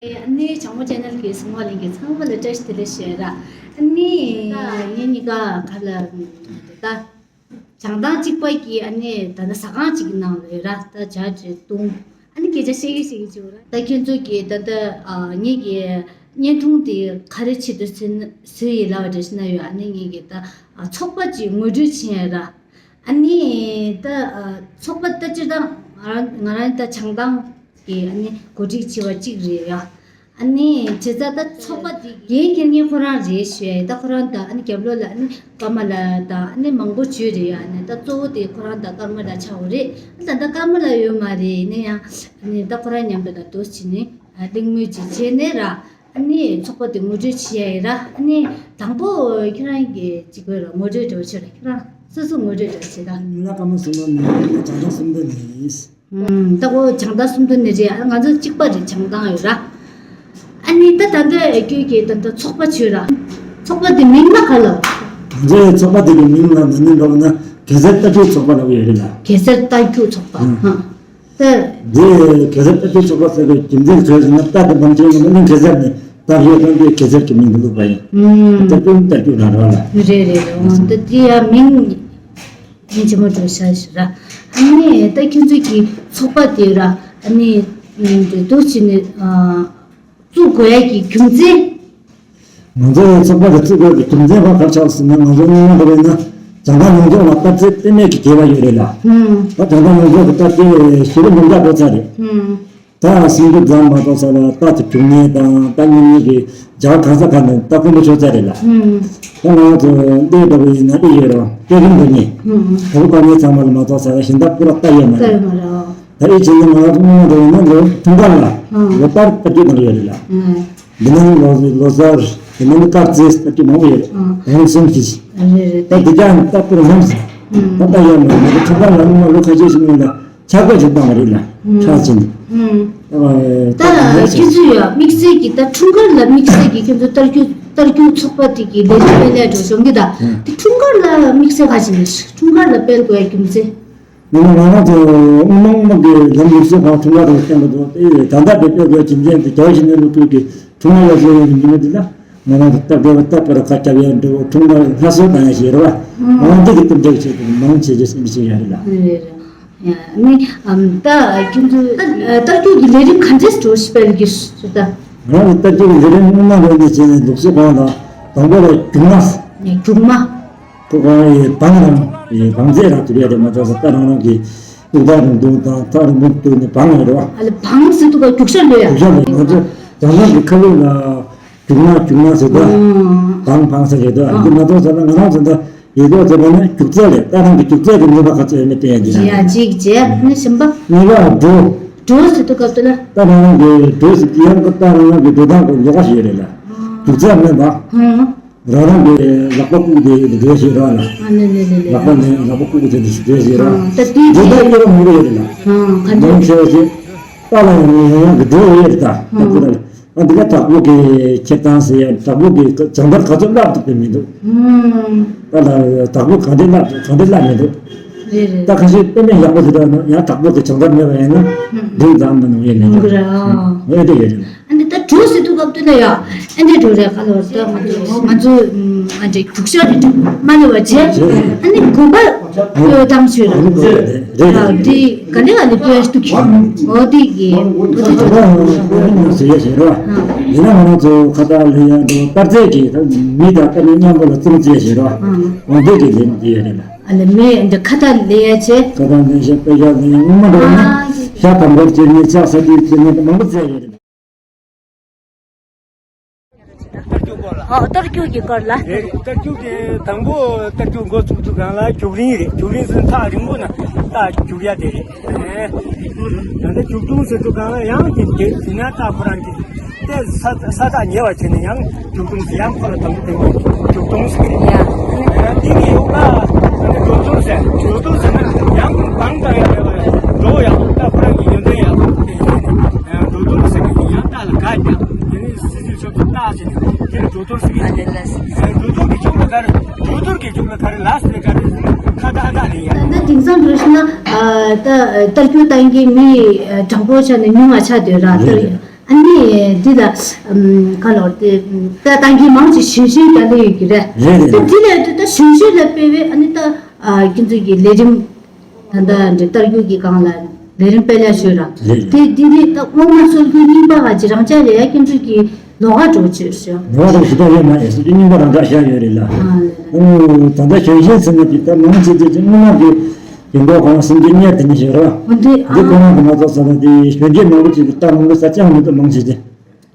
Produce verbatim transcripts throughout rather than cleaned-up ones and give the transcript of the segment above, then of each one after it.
ཨ་ནི་བྱང་མོ་ཆེ་ནལ་གྱི་གསན་པ་ལེན་མཁན་ཚང་མ་ལ་བཀྲ་ཤིས་བདེ་ལེགས་ཞུ་ཡ་ར། ཨ་ནི་ད་ངེད་གཉིས་ཀ་ག་ལ་ད་བྱང་ཐང་གཅིག་པ་གི་ཨ་ནི་ད་ལྟ་ཟ་ཁང་གཅིག་གི་ནང་ལ་ཡོད་ར། ད་ཇ་ཇེ་བཏུང་ཨ་ནི་སྐད་ཆ་བཤད་ཀྱི་བཤད་ཀྱི་བྱེད་ར། ད་ཁྱེད་ཚོ་གི་ད་ལྟ་ཨ་ངེད་ཀྱི་བརྙན་ཐུང་དེ་ག་རེ་ཆེད་དུ་བཟོས་ན་བཟོས་ཡིན་ལབ་པ་འདྲ་ཞིག་ན་ཡོད། ཨ་ནི་ངེད་ཀྱི་ད་ཨ་ཚོགས་པ་གཅིག་ངོ་སྤྲོད་བྱེད་ཡ་ར། ཨ་ནི་ད་ཨ་ཚོགས་པ་ད་སྤྱིར་བཏང་ང་རང་ང་རང་ད་བྱང་ཐང་གི་ཨ་ནི་འགོ་ཁྲིད་ཆེ་བ་གཅིག་རེད་ཡ། ཨ་ནི་བྱས་ཙང་ད་ཚོགས་པ་དེ་འགན་འཁྱེར་མཁན་ཁོ་རང་རེད་ཞུ་ཡ་ཡིན། ད་ཁོ་རང་ད་ཨ་ནི་རྒྱབ་ལོགས་ལ་ཨ་ནི་ཀརྨ་ལགས་ད་ཨ་ནི་མང་པོ་བྱོས་རེད་ཡ། ཨ་ནི་ད་གཙོ་བོ་དེ་ཁོ་རང་ད་ཀརྨ་ལགས་ཆགས་ཡོད་རེད། ད་ད་ཀརྨ་ལགས་ཡོད་མ་རེད། ཡིན་ན་ཡང་ཨ་ནི་ད་ཁོ་རང་མཉམ་དུ་ད་དུ་བྱས་ནས་གླེང་མོལ་ཅིག་བྱས་ནས་ར། ཨ་ནི་ཚོགས་པ་དེ་ངོ་སྤྲོད་བྱེད་ཡ་ཡིན་ར། ཨ་ནི་དང་པོ་ཁྱེད་རང་གིས་གཅིག་པོ་ར་ངོ་སྤྲོད་འདྲ་བོ་བྱོས་ར། ཁྱེད་རང་སོ་སོ་ངོ་སྤྲོད་འདྲ་བོ་བྱེད་ད། ང་ལ་ཀརྨ་བསོད་ནམས་ནས་བྱང་ཐང་སུམ་མདོ་ནས་ཡིན། ཨུམ། ད་ཁོ་བྱང་ཐང་སུམ་མདོ་ནས་རེད། ང་ཚོ་གཅིག་པ་རེད། བྱང་ཐང་ཡོད་ར། ཨ་ནི་ད་ད་ལྟ་ཨེ་ཁྱོད་ཀྱིས་ད་ལྟ་ཚོགས་པ་བྱོས་ར། ཚོགས་པ་དེ་མིང་ལ་ག་ལ། ང་ཚོའི་ཚོགས་པ་དེ་གི་མིང་ལ་ན་ནིང་འགྲོ་བ་ན་གེ་སར་རྟ་རྒྱུག་ཚོགས་པ་ལབ་ཡོད་རེད་ལ། གེ་སར་རྟ་རྒྱུག་ཚོགས་པ། ཨུམ། ཧ། ད། འདི་གེ་སར་རྟ་རྒྱུག་ཚོགས་པ་ཟེར་བའི་རྒྱུ་མཚན་ག་རེ་ཟེར་ན། རྟ་དེ་བང་ཆེན་ཡིན་ན་གེ་སར་ནས་རྟ་རྒྱུག་གཏོང་དུས་གེ་སར་གྱི་མིང་དུ་བླུགས་པ་ཡིན། ཨུམ། རྟ་རྒྱུག་རྟ་རྒྱུག་རང་རང་ལ། རེད་རེད་རེད། འོ་ད་དེ་ཡ་མིང་མིང་ཆེན་མོ་འགྲོ་ཤག་ཤག་ར། ཨ་ནི་ད་ཁྱོད་ཚོ་གི་ཚོགས་པ་དེ་ར། ཨ་ནི་འདུག་བྱས་ནས་བཙུགས་དགོས་ཡ་གི་རྒྱུ་མཚན། ང་ཚོའི་ཚོགས་པ་དེ་བཙུགས་དགོས་ཀྱི་རྒྱུ་མཚན་བ་ག་རེ་ཆགས་ཟེར་ན། ང་ཚོ་སྔོན་མ་འདྲ་བས་ན་བྱང་ཐང་ཡོངས་རྫོགས་ལ་རྟ་རྩེད་དཔེ་མེད་ཀྱི་རྒྱས་པ་ཡོད་རེད་ལ། ཧུམ། ད་བྱང་ཐང་ཡོངས་རྫོགས་ཀྱི་རྟ་རྩེད་ཞེ་པོ་ཉམས་ཆག་འགྲོ་ཚར་རེད། ཧུམ། ད་སེང་ཁྲི་ཙམ་མ་གཏོགས་ས་ལ་རྟ་དེ་རྒྱུག་མཁན་དང་རྟ་རྙིང་མཁན་གྱི་རྒྱ་གང་ས་གང་ནས་རྟ་དཀོན་པོ་ཤོར་ཚར་རེད་ལ། ཧུམ། ད་ང་ཚོ་འདི་འདྲ་བོ་ཡིན་ན་ཨེ་ཡོད་རེད་བ། སྐྱེ་རིམ་འདི་ནས་ཧུམ། གྲོགས་པོ་དཀའ་ངལ་ཚང་མ་ལ་མ་གཏོགས་ས་ལ་གཞན་དག་སྐུ་ར་རྟ་ཡོད་མ་རེད། ད་ཡོད་མ་རེད། ད་ཨེ་བྱས་ན་ང་ཚོ་སྔོན་མ་འདྲ་བོ་ཡིན་ན་འདྲ་བོ་འཁྲུངས་སྐར་ལ་ཧུམ། ལོ་ལྟར་རྟ་རྒྱུག་གནང་གི་ཡོད་རེད་ལ། ཧུམ། འདི་ནང་ལོ་ལོ་གསར། འདི་ནང་དཀར་རྩེ་ལྟ་རྒྱུ་མང་པོ་ཡོད་རེད། ཨང་། རང་གསུམ་གྱིས། རེད་རེད། ད་འདི་ཀྱང་རྟ་སྤུ་རུ་ལྷམ་ཟེར། ཨང་། ད་ལྟ་ཡང་མ་རེད། ཁྱོད་རང་ལ་སྔོན་མ་ལོ་ཁ་ཤས་ཤིག་སྔོན་ལ་ཆག་སྒོ་ཞིག་བཏང་བ་རེད་ལ། ཨང་། ཆག་ཕྱིན། ཨང་། ད་ད་ད་ཁྱོད་ཚོས་ཡ་དམིགས་བསལ་གྱི་ད་འཁྲུངས་སྐར་ལ་དམིགས་བསལ་གྱི་ཁྱོད་ཚོ་རྟ་རྒྱུག་རྟ་རྒྱུག་ཚོགས་པ་དེ་གི་ལས་རིམ་སྤེལ་ལས་འགྲོ་གཞོན་གྱི་ད། ཨང་། དེ་འཁྲུངས་སྐར་ལ་དམིགས་བསལ་ག་ཅིག་ནས་འཁྲུངས་སྐར་ལ་སྤེལ་དགོས་ཡ་རྒྱུ་མཚན། ང་ང་རང་ཚོ་དབུ་མ་དབུ་མ་གི་ལམ་ལུགས་སྲོལ་གང་འཁྲུངས་སྐར་དང་བསྟན་པ་དང་དེ་ད་ལྟ་བེད་སྤྱོད་དགོས་རྒྱུ་མཚན་དེ་རྒྱལ་བ་ཡིད་བཞིན་ནོར་བུ་ཁུལ་གྱི་འཁྲུངས་སྐར་ལ་བཟོས་ཡོད་པའི་ཉིན་མོ་འདི་ལ་ང་རང་ཚོ་རྟ་རྒྱུག་པ་རྟ་སྤུ་རུ་ཁ་རྒྱབ་ཡ་འགྲོ། འཁྲུངས་སྐར་སྔ་གསོལ་བཏང་ཡ་ཞིག་རེད་བ། ང་རང་འདི་གི་རྟེན་འབྲེལ་ཆེད་དུ་མང་ཆེ་ཆེ་སེམས་ཤེས་ཡ་རེད་ལ། རེད་རེད། ཡ་ནི་ཨམ་ད་ཁྱོད་ཚོ་ད་རྟ་རྒྱུག་གི་ལས་རིམ་ག་འདྲས་འགྲོ་སྤེལ་གྱི་སུ་ད། ང་རང་གི་རྟ་རྒྱུག་གི་ལས་རིམ་སྔོན་མ་འགྲོ་འདི་བྱས་ནས་ལུགས་སྲོལ་གང་ལ་དང་པོ་ལ་རྒྱུག་མ། རྒྱུག་མ། ཁོ་གང་ཡི་བང་རང་ཡི་བང་རྩལ་རང་གྲུབ་ཡ་དེ་མ་གཏོགས་ས་རྟ་རང་རང་གི་ཏུག་ཏག་རུང་ཏུག་དང་ཐག་རིང་པོ་ཏུག་ནས་བང་ཡོད་རེད་བ། ཨ་ལེ་བང་ཟེར་དུས་ཀ་རྒྱུག་ཤར་ལོས་ཡ། རྒྱུག་ཤར་ལོས། ང་ཚོ་བྱང་ཐང་གི་ཁ་ལུག་ལ་རྒྱུག་མ་རྒྱུག་མ་ཟེར་ད། ཨང་། བང་བང་ཟེར་རེད་ད། ཨང་། འདི་མ་གཏོགས་ས་ན་ང་རང་ཚོ་ད་ཡི་ལོ་ཚོ་བ་ན་རྒྱུག་རྩལ་རེད། རྟ་རང་གི་རྒྱུག་རྩལ་གྱི་ནུས་པ་ག་ཚོད་ཡོད་མེད་བསྟན་ཡ་འདི་རེད། ཡ་གཅིག་བྱས་ནི་གཞན་པ། གཉིས་པ་འགྲོ། འགྲོ་ཟེར་དུས་སྐབས་དེ་ལ། རྟ་རང་རང་གི་འགྲོ་ཟེར་དུས་ཡང་རྟ་རང་རང་གི་འགྲོ་སྟངས་ཀྱི་ལོགས་ཀ་ཞིག་ཡོད་རེད་ལ། རྒྱུག་རྩལ་མེད་པ། ཧུང་། རང་རང་གི་ལག་པ་བཀུག་སྟེ་འགྲོ་ཞིག་ར་ལ། ཨ་ནི་ནི་ནི་ནི། ལག་པ་ནི་ལག་པ་བཀུག་སྟེ་འགྲོ་ཞིག་ར། ད་དེ་འགྲོ་སྟངས་གཉིས་པ་མང་པོ་ཡོད་རེད་ལ། ཧང་ག་འདྲ། མང་ཆེ་བ་ཞིག་རྟ་ལ་ཡང་ཡང་ཡང་གི་འགྲོ་ཡོད་རེད་ད། ཧང་། ད་ཁོ་ར་ཨ་འདི་ག་བདག་པོ་གི་ཁྱེར་སྟངས་ཟེར་ཡ། བདག་པོ་གི་སྦྱོང་བརྡར་ག་ཚོད་བསླབ་ཐུབ་ཀྱི་མི་འདུག། ཧུང་། ད་ལ་བདག་པོ་ག་འདྲ་བསླབ་ག་འདྲ་བསླབ་མི་འདུག། རེད་རེད། ད་ཁ་ཤས་དཔེ་མེད་ཡག་པོ་ཞིག་ད་ཡང་དྲག་པོ་དེ་བྱང་ཐབས་མེད་པ་ཡིན་ན་འདི་འཛམ་མ་ནང་ཡོད་མེད་ཀྱི་རེད། ཨ་འདི་ད་འགྲོ་ཟེར་དུས་སྐབས་དུས་ན་ཡ་ཨ་འདི་འགྲོ་རེད། ཁ་ལོར་ད་ང་ཚོ་ང་ཚོ་ཨ་འདྲ་རྒྱུག་ཤར་རེད་མ་ལེ་བ་བྱས། ཨ་ནི་དགོན་པ་བཏང་ཆོས་ར་རེད། འདི་ག་ལེ་ག་ལེ་བྱས་འདུག་གི། འོ་དེ་གི་འོ་དེ་འགྲོ་ཟེར་ཡ་ཞིག་རེད་བ། ཡིན་ན་ང་རང་ཚོ་ཁ་ཐག་ལེན་ཡ་འགྲོ་རྟ་རྩལ་གྱི་མི་དང་རྟ་མི་མཉམ་པོ་ལ་བརྩོན་འགྲུས་བྱེད་ཡ་ཞིག་རེད་བ། འོ་དེ་གི་ལེན་དེ་ཡ་རེད་ལ། ཨ་ལེ་མི་འདི་ཁ་ཐག་ལེན་ཡ་ཆེ། ཁ་ཐག་ལེན་ཤ་དཔེ་ཤ་ལེན་ཡ་སྔོན་མ་འགྲོ་ན་ཤ་དམ་པོར་བྱེད་ནས་ལྕགས་ས་དུས་བྱེད་ནས་མང་པོ་བཙལ་ཡོད་རེད། ཨ་རྟ་རྒྱུག་གི་སྐོར་ལ། རེད། རྟ་རྒྱུག་དེ་དང་པོ་རྟ་རྒྱུག་འགོ་བཙུགས་དུས་སྒང་ལ་རྒྱུག་རིང་རེད། རྒྱུག་རིང་ཟེར་ཐག་རིང་པོ་ན་རྟ་རྒྱུག་ཡ་དེ་རེད། ད་ལྟ་རྒྱུག་ཐུང་ཟེར་དུས་སྒང་ལ་ཡང་དེ་དེ་དེ་ན་རྟ་ཁོ་རང་གི་དེ་ས་ས་ཐག་ཉེ་བ་བྱས་ནས་ཡང་རྒྱུག་ཐུང་ཟེར། ཡང་ཁོ་ལ་དང་པོ་དེ་རྒྱུག་ཐུང་ཟེར་གི་རེད། ཡ། དེ་ནི་ཡོག་ལ་ད་ལྟ་འགྲོ་ཐུང་ཟེར། འགྲོ་ཐུང་ཟེར་ན་ཡང་བང་བཏང་ཡ་མེད་པ་ཡ། འགྲོ་ཡག་པོ་རྟ་ཁོ་རང་གི་ཡོན་ཏན་ཡག་པོ་དེ་ཡིན་ནས་འགྲོ་ཐུང་ཟེར་གི་ཡང་རྟ་ལ་དགའ་ཀྱང་དེ་ནི་སྲིད་ཇུས་ཕྱོགས་སུ་བཏགས་བྱས་ནས་དེ་ལ་འགྲོ་ཐུང་ཟེར་གི་རེད། འགྲོ་ཐུང་གི་ཕྱོགས་ལ་ག་རེ། འགྲོ་ཐུང་གི་ཕྱོགས་ལ་ག་རེ་ལ་ཟེར་ག་རེ་ཟེར་ན་ཁ་ད་ཨ་ད་ལེ་ཡ། ད་དེང་སང་འགྲོ་ཤེ་ན་ད་རྟ་རྒྱུག་བཏང་མཁན་མི་དྲང་པོ་ཆ་ནས་ཉུང་བ་ཆགས་སྡོད་ར། རེད་རེད། ཨ་ནི་འདི་ལ་ཁ་ལོར་ཏེ་ད་ཏང་གི་མང་ཆེ་ཞུ་ཞུ་ག་ལེ་ཡོད་ཀྱི་རེད། རེད་རེད། ད་འདི་ལས་ད་ཞུ་ཞུ་ལ་སྤེལ་བའི་ཨ་ནི་ད་ཁྱེད་ཚོ་གི་ལས་རིམ་ད་ད་འདི་ལྟར་རྒྱུ་གི་སྒང་ལ་ལས་རིམ་སྤེལ་ཡ་ཞུ་ར། རེད་རེད། དེ་འདི་འདི་ད་སྔོན་མ་སོ་རྒྱུ་རྙིང་པ་ག་ཅི་རང་ཅག་ལས་ཡ་ཁྱེད་ཚོ་གི་ལོགས་ཀ་འགྲོ་ཆོད་ཞུ། ལོགས་ཀ་འགྲོ་ཞུ་ད་ཡོད་མ་རེད། སོ་རྒྱུ་རྙིང་པ་རང་ཅག་བཞག་ཡོད་རེད་ལ། ཨ་ལེ་ལེ། ད་ལྟ་གཞོན་གཞོན་ཚོ་ནི་དེ་ད་མང་ཆེ་ཆེ་ཆེ་སྔོན་མ་གི་རྒན་གོག་ཁོང་སུམ་ཅུ་གཉེར་དེ་ནི་ཞོར་བ། འོ་འདི་འདི་ཁོ་རང་གི་མ་ཚོགས་ས་ན་དེ་གཞོན་སྐྱེས་མང་པོ་ཅིག་གི་ལྟ་མང་པོ་ས་ཅང་མི་འདུག་མང་ཆེ་ཆེ།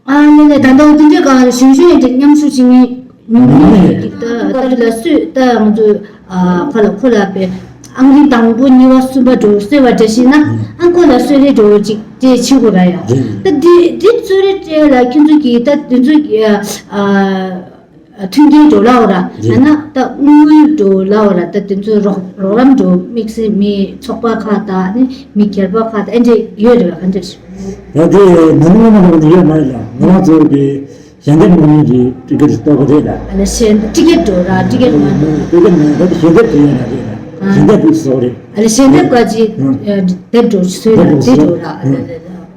ཨ་ནི་ནི་ད་ལྟ་འོ་དེ་འདྲའི་སྒང་ལ་གཞོན་གཞོན་དེ་མཉམ་ཞུགས་བྱེད་མཁན་མི་མི་ནི་གི་ད་ལྟ་ལ་སུས་ད་ང་ཚོ་ཁ་ལ་ཁོ་ལ་པའི་ཨང་རིམ་དང་པོ་གཉིས་པ་གསུམ་པ་འགྲོ་གསོལ་བ་འདྲ་ཞིག་ན་ཨ་ཁོ་ལ་གསོལ་རས་འགྲོ་ཅིག་དེ་བྱེད་དགོས་ར་ཡ། ད་འདི་འདི་གསོལ་རས་སྤྲད་ལ་ཁྱོད་ཚོ་གི་ད་དེ་ཚོ་གི་ཨ། མཐུན་རྐྱེན་འགྲོ་ལའོ་ར། རེད། ཡང་ན་ད་དངུལ་འགྲོ་ལའོ་ར། ད་དེ་ཚོའི་རོགས་རོགས་རམ་འགྲོ་དམིགས་བསལ་མི་ཚོགས་པ་ཁག་དང་ནི་མི་སྒེར་པ་ཁག་དང་ཨེ་འདྲས་ཡོད་རེད་བ། ག་འདྲས། ད་དེ་ནང་ལོགས་ནང་ལོགས་ནས་ཡོད་མ་རེད་ལ། ང་རང་ཚོ་གི་ཞལ་འདེབས་གནང་མཁན་གྱི་ཊི་ཀེ་ཊི་ལྟ་བུ་རེད་ལ། ཨ་ལ་ཞལ་ཊི་ཀེ་ཊི་འགྲོ་ར། ཊི་ཀེ་ཊི་མ། ཊི་ཀེ་ཊི་མ་ད་དེ་ཞལ་འདེབས་དེ་ཡོད་ན་རེད་ལ། ཨ། ཞལ་འདེབས་དེ་སོགས་རེད། ཨ་ལ་ཞལ་འདེབས་ག་ཅི་ཨ། འདེབས་འགྲོ་ཞུས་ལ་འདེབས་འགྲོ་དེ་ཞུས་འགྲོ་ར། ཨ་ལ་ལ་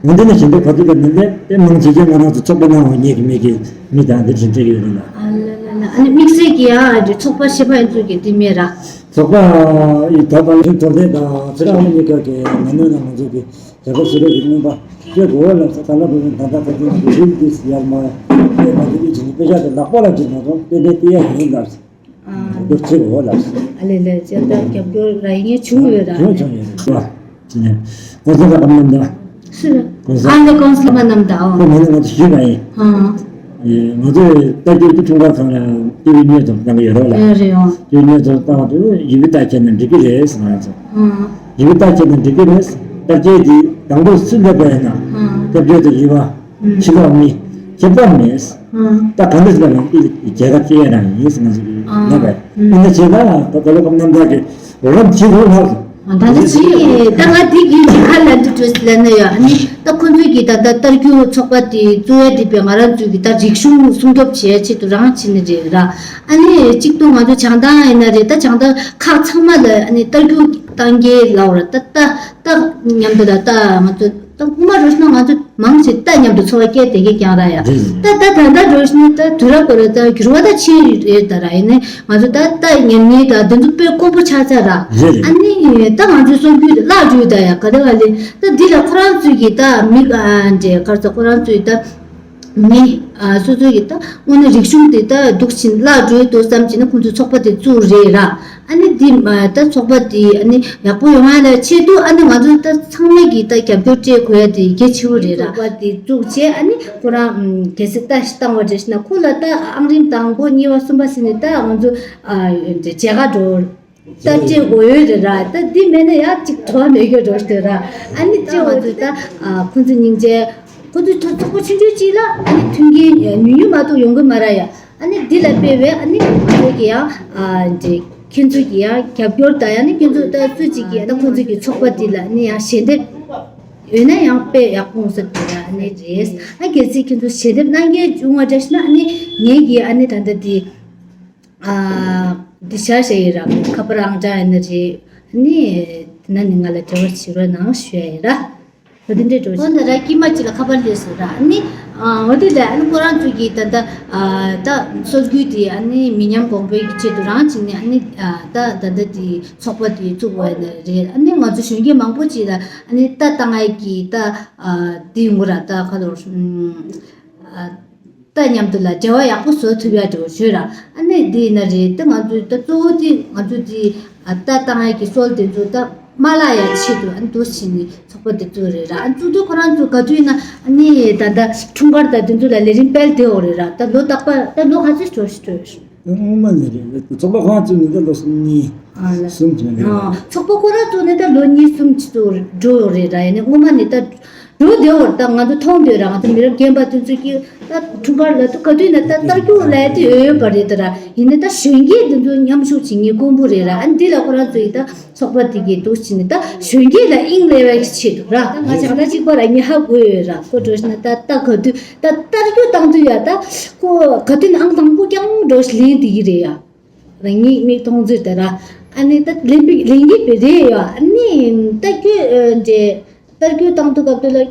ལ། འོན་ཏེ་ནི་ཞལ་འདེབས་ག་དུས་ཀ་མིན་པས་དེ་མང་ཆེ་ཆེ་ང་རང་ཚོ་ཚོགས་པ་ནང་འོ་ཉེ་གི་མེད་གི་མི་དང་དེ་བཞིན་བྲིས་ཡོད་རེད་ལ། ཨ་ལ་ལ་ལ། ཨ་ནི་དམིགས་བསལ་གྱི་ཡང་འདི་ཚོགས་པ་ཤེས་པ་ཡིན་ཚུལ་གྱི་དེ་མེད་ར། ཚོགས་པ་ཡི་ད་ལྟ་ཡིན་དོན་ལྡན་དང་ཚེ་རིང་ཨ་མ་གཉིས་ཀ་གི་ནང་མོལ་ནང་ང་ཚོ་གི་རྒྱལ་ཁབ་སུ་རེད་ཀྱི་མངོན་པ་སྤྲད་དགོས་ལབ་ས། ད་ལ་བོད་ད་ལྟ་ད་ལྟ་ང་ཚོ་རིམ་གྱིས་ཡར་མར་སྤེལ་མ་ཐུབ་ཀྱི་བྱས་ནས་དཔེ་ཆ་དེ་ལག་པ་ལ་འཇིགས་མ་སོང་། དཔེ་ལས་དེ་ཡང་ཡིན་ལབ། རྒྱབ་སྐྱོར་བྱེད་དགོས་ལབ། ཨ་ལེ་ལེ། ཅེས་ད་རྒྱབ་སྐྱོར་ར་ཡིན་ངེས་བྱུང་ཡོད་ར། བྱུང་བྱུང་ཡོད་རེད། ཅེས་ནས་ཀོང་ས་ལྷ་ཁང་རྣམ་ཐར། སུ་རེད། ཀོང་ས། ཨ་ལེ་ཀོང་ས་ལྷ་ཁང་རྣམ་ཐར། ཨོ། ཁོ་མ་ནི་ང་ཚོ་ཞུས་པ་ཡིན། ཨ། ང་ཚོས་ལྟ་རྒྱུ་དེ་འཁྲུངས་སྐར་ཚང་ལ་ཏི་ཝི་བརྙན་ཐུང་བཏང་གི་ཡོད་རེད་ལ། ཡོད་རེད་ཨོ། ཏི་ཝི་བརྙན་ཐུང་བཏང་དུས་ཡི་གེ་རྟགས་བྱས་ན་འགྲིག་གི་རེད་ཟེར་ང་ཚོ། ཨ། ཡི་གེ་རྟགས་བྱས་ན་འགྲིག་གི་རེད། རྟགས་བྱས་དེ་དང་པོ་སུ་སླེབས་པ་ཡིན་ན། ཨ། སྐྱབས་བཅོལ་དུ་ཡུལ་བ། ཕྱི་ལོགས་མི། ཁྱད་པར་མེད། ད་གང་འདྲ་ཞིག་ལ་ཡང་ཨི་རྒྱལ་ཁབ་སྐྱེ་ཡ་རང་ཡིན་ཟེར་ང་ཚོ་གི་ལབ་པས། ཨ་ནི་བྱས་ན་ད་ད་ལོ་ཁམས་རྣམ་ཐར་གྱི་རོགས་རམ་བྱེད་དགོས་ལབ་སོང་། ད་ལྟ་ཅི་ད་ང་དེ་གི་ཅི་ཁ་ལ་འདི་བྲོས་ལ་ན་ཡ། ཨ་ནི་ད་ཁོང་ཚོས་ཀྱི་ད་ད་ལྟར་རྒྱུ་ཚོགས་པ་དེ་གཙོ་བོ་དེ་པའི་ང་རང་ཚོས་ཀྱི་ད་རིག་གཞུང་སྲུང་སྐྱོབ་བྱེད་ཆེད་དུ་རང་བྱེད་ནི་རེད་ར། ཨ་ནི་གཅིག་ཏུ་ང་ཚོ་བྱང་ཐང་ཡིན་ན་རེད། ད་བྱང་ཐང་ཁག་ཚང་མ་ལ་ཨ་ནི་ལྟ་རྒྱུ་གཏང་གེ་ལབ་ར། ད་ད་ད་མཉམ་དུ་ལ་ད་ང་ཚོ་ད་སྔོན་མ་རོ་ཤི་ན་ང་ཚོ་མང་ཆེ་ད་མཉམ་དུ་འཚོ་བ་སྐྱེལ་བསྡད་མཁན་རྐྱང་ར་ཡ། རེད་རེད། ད་ད་ད་ད་རོ་ཤི་ན་ད་དུས་རབས་སྐོར་ལ་ད་འགྱུར་བ་ད་ཕྱིན་རེད་ད་ར། ཡིན་ནའི་ང་ཚོ་ད་ད་ཉམས་ཉེས་ད་དེ་ཚོ་དཔེ་དཀོན་པོ་ཆགས་ཚར་ར། རེད་རེད། ཨ་ནི་ད་ང་ཚོའི་སྲོལ་རྒྱུན་དེ་བརླག་འགྲོ་ཡི་ད་ཡ། ག་དེ་ག་ལེ་ད་འདི་ལ་ཁོ་རང་ཚོས་ཀྱི་ད་མི་ཨ་འདྲེ་གར་ཚོ་ཁོ་རང་ཚོས་ད། ནི། ཨ་སོ་སོ་ཡི་ད་དངོས་གནས་རིག་གཞུང་དེ་ད་འདུག་ཕྱིན་བརླག་འགྲོ་འདུག་བསམ་བྱས་ན་ཁོང་ཚོས་ཚོགས་པ་དེ་བཙུགས་རེད་ར། ཨ་ནི་འདི་མ་ད་ཚོགས་པ་དེ་ཨ་ནི་ཡག་པོ་ཡོང་ཡ་ལ་ཆེད་དུ་ཨ་ནི་ང་ཚོ་ད་ཚང་མས་ཀྱི་ད་རྒྱབ་སྐྱོར་སྤྲད་དགོས་ཡ་དེ་གལ་ཆེ་བོ་རེད་ར། ཚོགས་པ་དེ་བཙུགས་བྱས་ཨ་ནི་ཁོ་རང་གལ་སྲིད་ལྟ་ཞིག་བཏང་བ་རེད་ཞེ་ན་ཁོ་ལ་ད་ཨང་རིམ་དང་པོ་གཉིས་པ་གསུམ་པ་ཟེར་ནས་ད་ང་ཚོ་ཨ་མཇལ་ཁ་འགྲོ། ལྟ་བྱེད་དགོས་ཡོད་རེད་ར། ད་འདི་མེད་ན་ཡག་ཅིག་བྲོ་བ་མེད་རྒྱུ་འགྲོ་ཞིག་ར། ཨ་ནི་ཅི་འོ་དེ་ད་ཁོ་ཚོ་སྙིང་རྗེ། ཁོ་ཚོ་ཚོགས་པ་ཆུང་ཆུང་ཅིག་ལ་ཨ་ནི་མཐུན་རྐྱེན་ཉུང་ཉུང་མ་གཏོགས་ཡོང་གི་མ་ར་ཡ། ཨ་ནི་འདི་ལ་དཔེ་བས་ཨ་ནི་ཁོ་ཚོ་གི་ཡང་འདི་ཁྱེད་ཚོ་གི་ཡང་རྒྱབ་སྐྱོར་དང་ཡང་ནི་ཁྱེད་ཚོ་ད་སུ་གཅིག་གི་ད་ཁོ་ཚོ་གི་ཚོགས་པ་འདི་ལ་ཨ་ནི་ཡང་ཞལ་འདེབས་ཡོད་ན་ཡང་དཔེ་ཡག་པོ་འོང་ས་འདུག་ར། ཨ་ནི་རེད། ཨ་གལ་སྲིད་ཁྱེད་ཚོ་ཞལ་འདེབས་གནང་མཁན་བྱུང་བ་འདྲ་ཞིག་ན་ཨ་ནི་ངེད་ཀྱི་ཨ་ནི་ད་ལྟ་འདི། ཨ། འདི་བཞག་བཞག་ཡིན་ར། ཁ་པར་ཨང་གྲངས་ཡིན་ན་རེད། ནི། དེ་ན་ནི་ང་ལ་འབྲེལ་བ་བྱེད་རོགས་གནང་ཞུ་ཡ་ཡིན་ར། འོ་དེ་འདྲའི་འགྲོ། འོ་ན་ར་དཀྱིལ་མ་གཅིག་ལ་ཁ་པར་སླེབས་སོང་ར། ནི། ཨ། འོ་དེ་ལ་ཨ་ནི་ཁོ་རང་ཚོ་གིས་ད་ལྟ། ཨ། ད་སྲོལ་རྒྱུན་དེ་ཨ་ནི་མི་ཉམས་གོང་འཕེལ་གྱི་ཆེད་དུ་རང་བྱས་ནས་ཨ་ནི། ཨ། ད་ད་ལྟ་དེ་ཚོགས་པ་དེ་བཙུགས་པ་ཡིན་ན་རེད། ཨ་ནི་ང་ཚོ་གཞོན་སྐྱེས་མང་པོ་ཅིག་ལ་ཨ་ནི་ལྟ་བཏང་ཡ་གི་ད། ཨ། དེ་ཡོང་གི་ར། ད་ཁ་ལོར། ཨ། ད་མཉམ་དུ་ལ་འབྲེལ་བ་ཡག་པོ་བཟོ་ཐུབ་ཡ་འགྲོ་ཞོད་ར། ཨ་ནི་འདི་ཡིན་ན་རེད། ད་ང་ཚོའི་ད་གཙོ་བོ་དེ་ང་ཚོ་དེ་ཨ་ལྟ་བཏང་ཡ་གི་སྲོལ་དེ་ཚོ་ད་མ་བརླག་ཡ་ཆེད་དུ་ཨ་ནི་འདུག་སེ་བྱས་ནས་ཚོགས་པ་དེ་བཙུགས་རེད་ར། ཨ་ནི་བཙུགས་དུས་ཁོ་རང་ཚོ་ག་དུས་ཡིན་ན་ཨ་ནི་ད་ལྟ་འཁྲུངས་སྐར་དང་དེ་ཚོ་ལ་ལས་རིམ་སྤེལ་བསྡད་ཡོད་རེད་ར། ད་ལོ་རྟག་པར་ད་ལོ་ག་ཚོད་འགྲོ་ཞིག་འགྲོ་ཞིག་སྔོན་མ་ནས་རེད། ཚོགས་པ་ཁོ་རང་བཙུགས་ནས་ད་ལོ་གཉིས་ཨ་ལ་གསུམ་ཅིག་རེད། ཨ། ཚོགས་པ་ཁོ་རང་བཙུགས་ནས་ད་ལོ་གཉིས་གསུམ་ཅིག་ཙམ་འགྲོ་ཡོད་རེད་ར། ཡིན་ནའི་སྔོན་མ་ནས་ད་འགྲོ་བསྡད་ཡོད་རེད། ད་ང་ཚོ་མཐོང་བསྡད་ཡོད་ར། ང་ཚོ་མི་རབས་རྒན་པ་དེ་ཚོ་གིས་ད་འཁྲུངས་སྐར་ལ་ད་ག་དུས་ན་ད་ལྟར་རྒྱུག་ལས་དེ་ཡོད་པ་རེད་ད་ར། ཡིན་ནའི་ད་གཞོན་སྐྱེས་དེ་ཚོ་མཉམ་ཞུགས་བྱེད་མཁན་དཀོན་པོ་རེད་ར། ཨ་འདི་ལ་ཁོ་རང་ཚོ་ཡིས་ད་ཚོགས་པ་དེ་གའི་འདུག་བྱས་ནས་ད་གཞོན་སྐྱེས་ལ་དབྱིངས་སླེབས་པའི་ཆེད་དུ་ར། ད་ང་ཆ་ད་གཅིག་པ་ར་ངས་ཧ་གོ་ཡོད་ར། ཁོ་འགྲོ་ཞིག་ན་ད་ད་ག་དུས་ད་ལྟར་རྒྱུག་བཏང་དུས་ཡ་ད་ཁོ་ག་དུས་ན་ཨང་དང་པོ་རྐྱང་འགྲོ་ཞིག་ལེན་དེ་གི་རེད་ཡ། རང་ཉིད་མིག་མཐོང་ཚོད་དེ་ར། ཨ་ནི་ད་ལེན་པའི་ལེན་གྱི་པའི་རེད་ཡོད། ཨ་ནི་ད་ཁྱོད་འདྲེ་ལྟར་རྒྱུ་བཏང་དུས་སྐབས་དེ་ལ་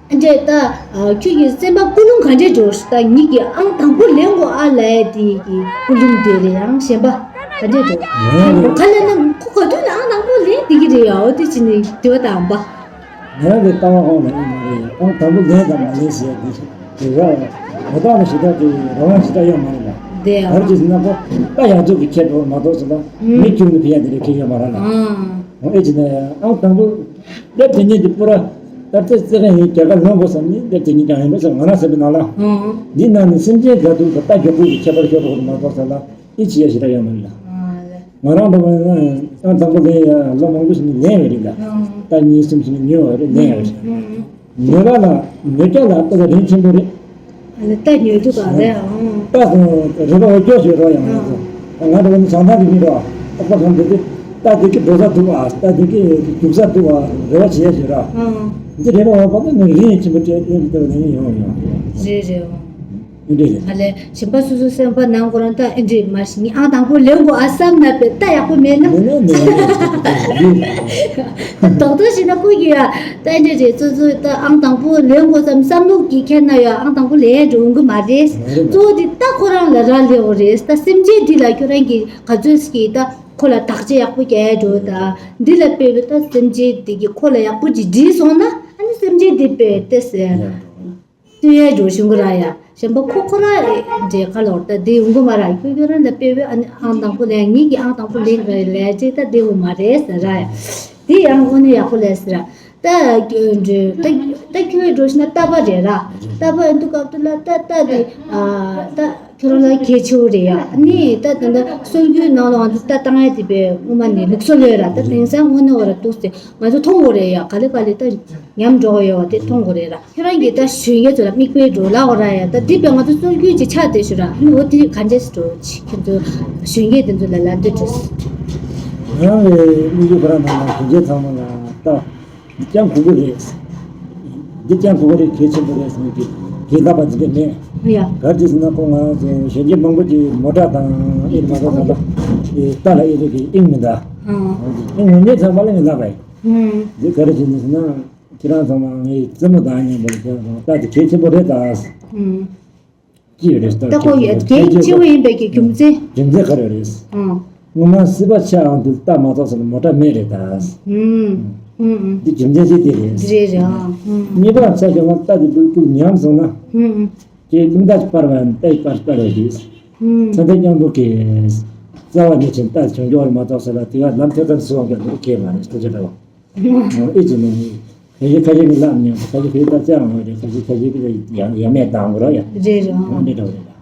འདྲས་ད། ཁྱོད་ཀྱི་སེམས་པ་ཀུན་སློང་ག་འདྲས་འགྲོ་ད་ངེད་ཀྱི་ཨང་དང་པོ་ལེན་དགོས་ཨ་ལས་དེ་གི་ཀུན་སློང་དེ་རེད་ཡང་གཞན་པ་ག་འདྲས་འགྲོ། ང་རང་གི་ག་ལས་ན་ཁོ་ག་དུས་ན་ཨང་དང་པོ་ལེན་དེ་གི་རེད་ཡ་འོ་དེ་ཅི་ནས་དེ་བ་དང་པ། ང་རང་གི་ལྟ་བ་ཁོང་ལ་ཡིན་མ་རེད་ཨང་དང་པོ་ལེན་དང་མ་ལེན་ཟེར་དེ་དེ་ར་མ་བཏང་ན་ཞེ་དྲག་གི་རང་དབང་ཞེ་དྲག་ཡོད་མ་རེད་ལ། དེ་ཡང་བར་གྱི་ཟིན་ན་ཁོ་ད་ཡང་ཚོད་ཀྱི་ཁྱད་པར་མ་གཏོགས་ཟེར་ན་མི་ཁྱུར་ནས་ཕི་ཡ་དེ་རེད་ཁྱེད་ཡོད་མ་ར་ལ། ཨང་། ཨེ་ཅི་ནས་ཨང་དང་པོ། སླེབས་དེ་ཉིད་དེ་པུ་ར། ད་ལྟའི་རྩེད་མཁན་ཡིན་རྒྱལ་ཁ་ལོན་དགོས་བསམ་ནས་སླེབས་དེ་ཉིད་ཀྱང་ཡིན་པ་ཟེར་ང་རང་སེམས་པའི་ནང་ལ། ཨང་། འདི་ནང་ནས་སེམས་ཅན་དགའ་སྡུག་དང་རྟ་མགྱོགས་པོ་གི་ཁྱད་པར་ཤོར་བ་མ་གཏོགས་ས་ལ་ཨི་ཅི་ཡ་ཞེ་དྲག་ཡོད་མ་རེད་ལ། ང་རང་འདྲ་བ་ཡིན་ན་ཨང་དང་པོ་ལེན་ཡ་ལོ་མང་པོ་ཞིག་ནས་ལེན་ཡོད་རེད་ལ། ཨང་། རྟ་གཉིས་གསུམ་ཞིག་ནས་ཉོས་ཡོད་རེད་ལེན་ཡོད་རེད། ཨང་། ཉོས་པ་ལ་ཉོ་རྒྱ་ལ་ལྟ་བ་རིན་ཆེན་པོ་རེད། ཨ་ནི་རྟ་ཉོ་རྒྱུ་ག་རེ་ཨང་། རྟ་དང་རེ་བ་འོ་སྐྱོ་ཞིག་རོ་ཡང་ང་ཚོ། ང་འདྲ་བ་ནི་བྱང་ཐང་གི་མི་རོ། ཨོ་པ་གང་འདི་དེ་རྟ་འདི་གི་འགྲོ་ས་འདུག་ཨ་རྟ་འདི་གི་རྒྱུག་ས་འདུག་ཨ་རེ་བ་བྱེད་ཡ་ཞིག་ར། ཨང་། འདི་རེ་བ་འོ་པ་ནི་རིན་ཆེན་པོ་སྤྲད་ཡོང་གི་འདུག་ནི་ཡོང་ཡོང་། རེད་རེད་ཨང་། འདི་རེད། ཨ་ལས་གཞན་པ་སོ་སོ་སེམས་པ་ནང་ཁོ་རང་ད་ཨེ་འདྲས་མ་ཤི་ངས་ཨང་དང་པོ་ལེན་དགོས་ཨ་བསམ་ན་པས་ད་ཡག་པོ་མེད་ན། མེད་ན་མེད་ན། ད་དོག་དོག་ཞིག་ན་ཁོ་གི་ཡ་ད་ཨེ་འདྲས་རེད་ཙོ་ཙོ་ད་ཨང་དང་པོ་ལེན་དགོས་བསམ་བསམ་བློ་གི་ཁྱེར་ན་ཡ་ཨང་དང་པོ་ལེན་འགྲོ་འོང་གི་མ་རེད། གཙོ་བོ་དེ་ད་ཁོ་རང་ལ་རག་ལས་འོ་རེད་ད་སེམས་ཅན་འདི་ལ་ཁྱོད་རང་གི་ག་ཚོད་ཀྱི་ད་ཁོ་ལ་བརྟག་དཔྱད་ཡག་པོ་རྒྱག་འགྲོ་ད་འདི་ལ་དཔེ་བའི་ད་སེམས་ཅན་འདི་གི་ཁོ་ལ་ཡག་པོ་ཅིག་འདྲིས་སོང་ན་ཨ་ནི་སེམས་ཅན་འདི་དཔེ་ཏེ་ཟེར། ལྟོས་ཡས་འགྲོ་བཞིན་གི་ར་ཡ། གཞན་པ་ཁོ་ཁོ་ར་འདྲེ་ཁ་ལོར་ད་དེ་ཡོང་གི་མ་ར་ཁྱོད་ཁྱོད་རང་ལ་དཔེ་བའི་ཨ་ནི་ཨང་དང་པོ་ལེན་ངེད་ཀྱི་ཨང་དང་པོ་ལེན་གི་ལས་ཅིག་ད་དེ་འོ་མ་རེད་ཟེར་ར་ཡ། དེ་ཡང་དངོས་གནས་ཡག་པོ་ལས་ཟེར་ར། ད་འདྲེ་ད་ད་ཁྱོད་འགྲོ་ཤི་ན་རྟ་པ་རེད་ར། རྟ་པ་ཡིན་དུས་སྐབས་དུ་ལ་ད་ད་དེ་ཨ་ད་ཁྱོད་རང་ལ་གལ་ཆེ་བོ་རེད་ཡ། ཨ་ནི་ད་ད་ད་སྲོལ་རྒྱུན་ནང་ལ་ང་ཚོ་ད་བཏང་ཡ་དེ་པའི་སྔོན་མ་ནས་ལུགས་སྲོལ་ཡོད་ར་ད་དེང་སང་དངོས་གནས་བ་ར་འདུག་སེ་ང་ཚོ་མཐོང་དགོས་རེད་ཡ་ག་ལེ་ག་ལེ་ད་ཉམས་འགྲོ་གི་ཡོད་བ་དེ་མཐོང་དགོས་རེད་ར། ཁྱོད་རང་གིས་ད་གཞོན་སྐྱེས་ཚོ་ལ་མིག་དཔེ་འགྲོ་ལ་འོ་ར་ཡ་ད་འདི་པའི་ང་ཚོ་སྲོལ་རྒྱུན་གྱི་ཆ་དེ་ཞུ་ར་ཨ་ནི་འོ་དེ་ག་འདྲས་འགྲོ་ཅི་ཁྱོད་ཚོ་གཞོན་སྐྱེས་དེ་ཚོ་ལ་ལ་འདི་འགྲོ། ང་རང་གི་དམིགས་ཡུལ་ཁོ་རང་ནང་ལ་གཞོན་སྐྱེས་ཚང་མ་ལ་ད་འདི་ཀྱང་དགོས་ཀྱི་རེད། འདི་ཀྱང་དགོས་ཀྱི་རེད་གལ་ཆེན་པོ་རེད་ཟེར་ནས་གི་གི་ལབ་པ་འདི་འདྲ་མེད། ཡ། ག་རེ་ཟེར་ན་ཁོ་ང་རང་ཚོ་གཞོན་སྐྱེས་མང་པོ་གི་མོ་ཊ་དང་ཨེ་མ་ཏོག་ཚང་མ་ཨེ་རྟ་ལ་ཨེ་རེད་གི་ཨིན་མི་འདའ། ཨ། ཨིན་ངོ་ཉེ་ཚང་མ་ལ་ངས་ལབ་པ་ཡིན། ཨུམ། འདི་ག་རེ་བྱས་ནས་ཟེར་ན། ཁྱེད་རང་ཚང་མ་ངའི་རྩེད་མོ་དང་མཉམ་པོ་ལ་ཁྱེད་རང་ཚང་མ་རྟ་དེ་གལ་ཆེན་པོ་རེད་ད། ཨུམ། ཅི་ཡོད་རེད་ད་ད་ཁོ་ཡོད་གལ་ཆེ་བོ་ཡིན་པའི་གི་རྒྱུ་མཚན། རྒྱུ་མཚན་ག་རེ་རེད། ཨང་། སྔོན་མ་སྲིད་པ་ཆགས་ཡོང་དུས་རྟ་མ་གཏོགས་ཟེར་ན་མོ་ཊ་མེད་རེད་ད། ཨུམ། ཨུམ་ཨུམ། འདི་རྒྱུ་མཚན་ཅིག་དེ་རེད། འདི་རེད་རེད་ཨང་། ཨུམ། གཉིས་པ་ཆ་བཞག་ན་རྟ་དེ་སྤུ་སྤུ་ཉམས་སོང་ན། ཨུམ་ཨུམ། ཁྱེད་རླུང་རྟ་སྤར་བ་ཡང་རྟ་ཡི་སྤར་སྤར་བ་རེད། ཨུམ། ཚ་མཐའ་མཉམ་པོ་གི་རྩ་བ་ཉིད་ཅན་རྟ་བྱུང་འགྱོ་བ་མ་གཏོགས་ཟེར་ལ་དེ་ག་ལམ་ཐེ་ཚོམ་སུ་བ་འགྱོ་འདུག་ཁྱེད་མ་རེད་ཐུགས་རྗེ་གནང་། ཨེ་ཅི་ནས་ཁ་ཤས་ཁ་ཤས་ཀྱི་ལབ་ནས་ཁ་ཤས་ཁ་ཤས་ད་ཅང་མ་རེད་ཁ་ཤས་ཁ་ཤས་ཀྱི་ཡ་ཡ་མེད་དང་གོ་ར་ཡ། རེད་རེད་ཨང་། འདི་འདྲ་རེད།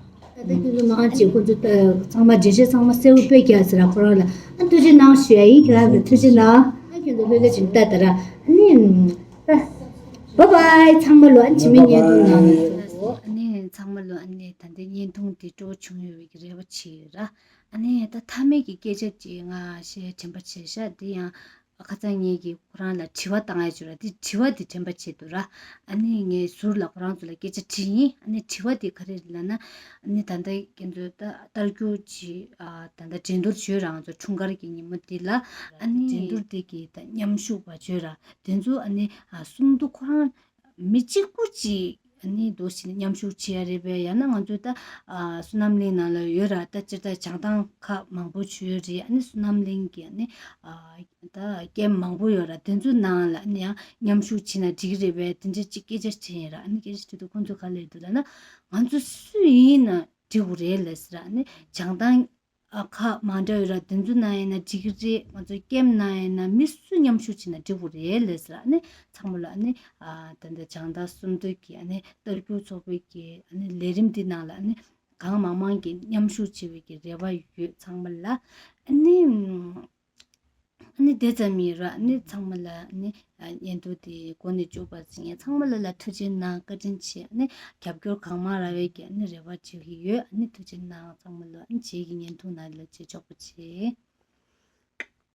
ད་ལྟ་ཁྱོད་ཚོ་མང་ཆེ་ཁོ་ཚོ་ད་ཚང་མ་འགྲེལ་བཤད་ཚང་མ་གསལ་བོ་དཔེ་རྒྱག་ཟེར་ར་ཁོ་རང་ལ་ཨ་ཐུགས་རྗེ་གནང་ཞུ་ཡ་ཡིན་ཁྱེད་རང་ལ་ཐུགས་རྗེ་གནང་། ཨ་ཁྱོད་ཚོ་ལྷོད་ལྷོད་བྱེད་ད་ད་ར་ཨ་ནི་ད་བྷ་བྷའི་ཚང་མ་ལོ་ཨ་ནི་ཕྱི་མའི་བརྙན་ཐུང་ནང་ལ་འགྲོ། ཨ་ནི་ཚང་མ་ལོ་ཨ་ནི་ད་ལྟའི་བརྙན་ཐུང་འདི་སྤྲོ་བོ་བྱུང་ཡོད་པའི་རེ་བ་བྱེད་ཡོད་ར། ཨ་ནི་ད་མཐའ་མའི་གི་སྐད་ཆ་ཅིག་ང་བཤད་དྲན་པ་བྱས་ཤག་འདི་ཡང་ཁ་སང་ངེད་ཀྱིས་ཁོ་རང་ལ་དྲི་བ་བཏང་ཡ་བྱོས་ར་འདི་དྲི་བ་འདི་དྲན་པ་བྱེད་འདུག་ར། ཨ་ནི་ངས་ཟུར་ལ་ཁོ་རང་ཚོ་ལ་སྐད་ཆ་དྲིས་ཡིན། ཨ་ནི་དྲི་བ་འདི་ག་རེ་རེད་ལབ་ན། ཨ་ནི་ད་ལྟ་ཁྱེད་ཚོས་ད་ལྟ་རྒྱུག་ཅིག་ཨ་ད་ལྟ་འགྲན་བསྡུར་བྱོས་ར་ང་ཚོ་འཁྲུངས་སྐར་གྱི་ཉིན་མོ་འདི་ལ། ཨ་ནི་འགྲན་བསྡུར་འདི་གི་ད་མཉམ་ཞུགས་པ་བྱོས་ར་དེ་ཚོ་ཨ་ནི་ཨ་སུམ་མདོ་ཁོ་རང་མི་གཅིག་པུ་ཅིག་ཨ་ནི་འདུག་ཞིག་མཉམ་ཞུགས་བྱེད་ཡ་རེད་པས། ཡང་ན་ང་ཚོས་ད་ཨ་བསོད་ནམས་གླིང་ནང་ལ་ཡོད་ར། ད་སྤྱིར་ད་བྱང་ཐང་ཁག་མང་པོ་ཞིག་ཡོད་རེད། ཨ་ནི་བསོད་ནམས་གླིང་གི་ཨ་ནི་ཨ་ད་ཀེམ་མང་པོ་ཡོད་ར། དེ་ཚོའི་ནང་ལ་ཨ་ནི་ཡང་མཉམ་ཞུགས་བྱེད་ན་འགྲིག་གི་རེད་པས། དེ་འདྲ་ཅིག་སྐད་ཆ་དྲིས་ཡིན་ར། ཨ་ནི་སྐད་ཆ་དྲིས་དུས་ཁོང་ཚོས་ག་ལབ་འདུག་ལབ་ན་ང་ཚོ་སུ་ཡིན་ན་འགྲིག་གི་རེད་ལབ་ཟེར་ར། ཨ་ནི་བྱང་ཐང་ཨ་ཁག་མ་འདྲ་ཡོད་ར། དེ་ཚོའི་ནང་ཡིན་ན་འགྲིག་གི་རེད། ང་ཚོ་ཀེམ་ནང་ཡིན་ན་མི་སུ་མཉམ་ཞུགས་བྱེད་ན་འགྲིག་གི་རེད་ལབ་ཟེར་ར། ཨ་ནི་ཚང་མ་ལ་ཨ་ནི་ཨ་ད་ལྟ་བྱང་ཐང་སུམ་མདོ་གི་ཨ་ནི་ལྟ་སྐྱོང་ཚོགས་པའི་གི་ཨ་ནི་ལས་རིམ་འདི་ནང་ལ་ཨ་ནི་གང་མང་མང་གི་མཉམ་ཞུགས་བྱེད་པའི་གི་རེ་བ་ཡོད་ཚང་མ་ལ། ཨ་ནི་ཨ་ནི་དེ་ཙམ་ཡིན་ར། ཨ་ནི་ཚང་མ་ལ་ཨ་ནི་བརྙན་ཐུང་དེ་འགོ་ནས་མཇུག་བར་ཟིན་ཡ་ཚང་མ་ལ་ལ་ཐུགས་རྗེ་གནང་བཀའ་དྲིན་ཆེ། ཨ་ནི་རྒྱབ་སྐྱོར་གང་མང་རག་པའི་གི་ཨ་ནི་རེ་བ་བྱེད་ཀྱི་ཡོད། ཨ་ནི་ཐུགས་རྗེ་གནང་ཚང་མ་ལ། ཨ་ནི་རྗེས་ཀྱི་བརྙན་ཐུང་ནང་ལ་མཇལ་ཆོག་པ་བྱེད།